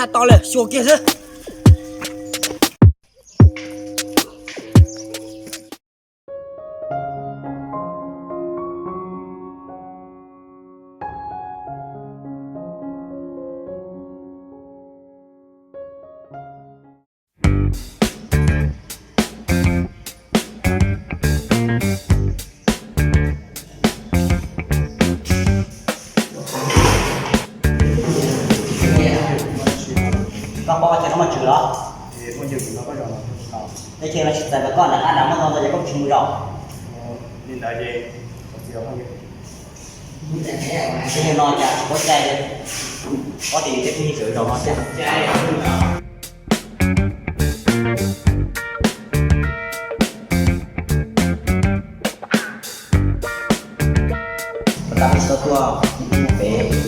tshaj to lawm, xyuas kiag xwb. Koj paub teb chaws no muaj tswv los? Teb chaws no tsis txais koj nram qab nram, muaj ntau ntau ces koj tsis mus zaum. Li ntawd ces, teb chaws no cas tsis paub cai li. Ob tias yus tej phooj ywg sawv zaum no cas. Tab sis tuaj pem los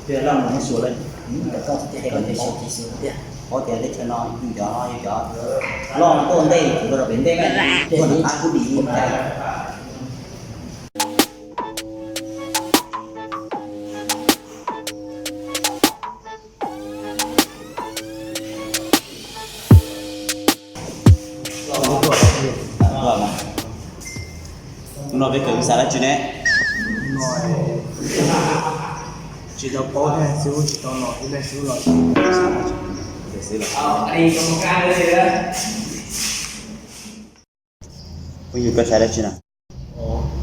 tias loj no muab xyuas lawm, paub tias teb chaws no yog cov loj no tuaj ntej, kuv rau pem ntej, tuaj nram qab kub dim. Hnub no peb kawm xav dab tsi ne? Tsis tau paub thiab, xib hwb tsis tau los thiab, xib hwb los. Phooj ywg, koj saib dab tsi na?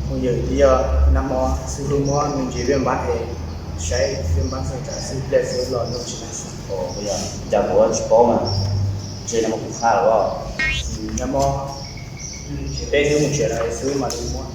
Phooj ywg, twb yog nag hmo xib hwb muab me ntsis viaj npab es saib viaj npab xwb, tsam xib hwb pliag xib hwb los nug tsis tau xwb. Cas kuv tsis paub mas, ntshe nag hmo kuv qhab lawm. Nag hmo peb twb mus tsev lawm, xib hwb mam li muab.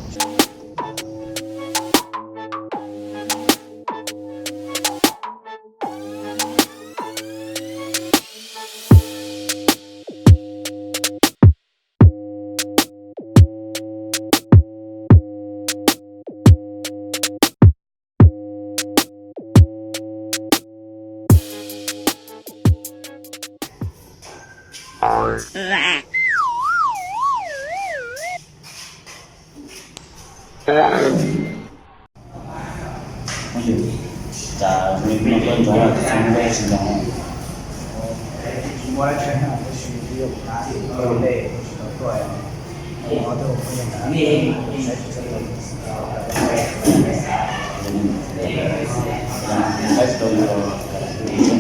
Cas me no koj ntsoov los tus txiv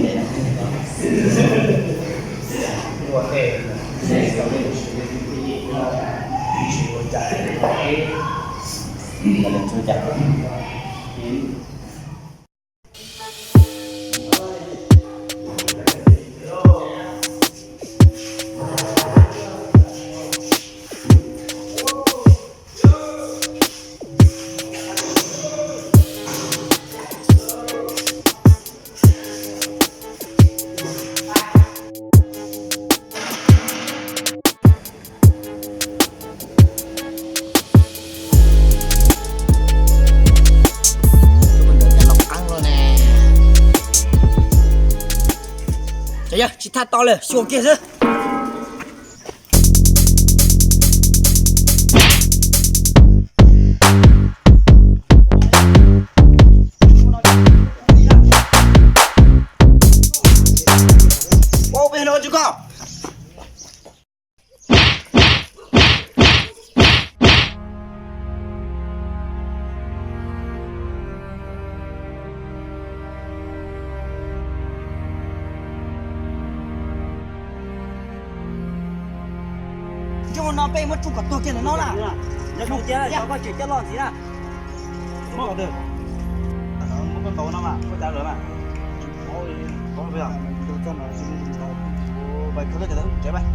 neej koj tsis ntsoov? Yog tsis thaj to lawm, xyuas kiag xwb. Nyob no peb muab tsuj kom tuag kiag ntawm no na. Nyob zoo thiab, koj tseem coj los ntxiv na. Muab koj tau no mas, koj cav lawm mas. Tsev mas.